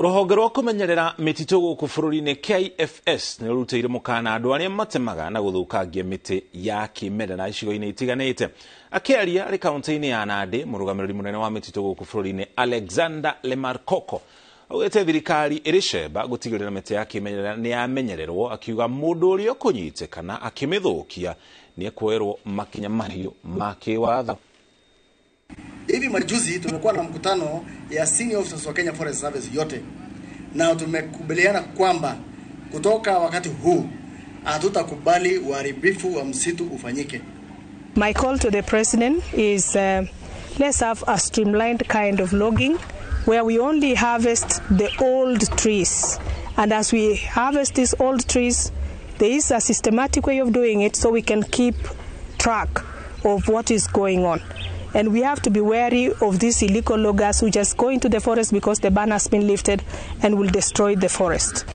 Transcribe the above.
Rũhonge rwa kũmenyerera mĩtitũ gũkũ bũrũri-inĩ KFS nĩ rũrutĩire mũkana andũ arĩa matemaga na gũthũkangia mĩtĩ ya kĩmerera icigo-inĩ itiganĩte. Akĩaria arĩ kaunti-inĩ ya Nandĩ, mũrũgamĩrĩri mũnene wa mĩtitũ gũkũ bũrũri-inĩ Alexander Lemarkoko augĩte thirikari ĩrĩ cemba gũtigĩrĩra mĩtĩ ya kĩmerera nĩ yamenyererwo, akiuga mũndũ ũrĩa ũkũnyitĩkana akĩmĩthũkia nĩ ekuoerwo makinya mahiũ ma kĩwatho. Hivi majuzi tumekuwa na mkutano ya senior officers wa Kenya Forest Service yote, na tumekubaliana kwamba kutoka wakati huu hatutakubali uharibifu wa msitu ufanyike. My call to the president is let's have a streamlined kind of logging where we only harvest the old trees. And as we harvest these old trees, there is a systematic way of doing it so we can keep track of what is going on. And we have to be wary of these illegal loggers who just go into the forest because the ban has been lifted and will destroy the forest.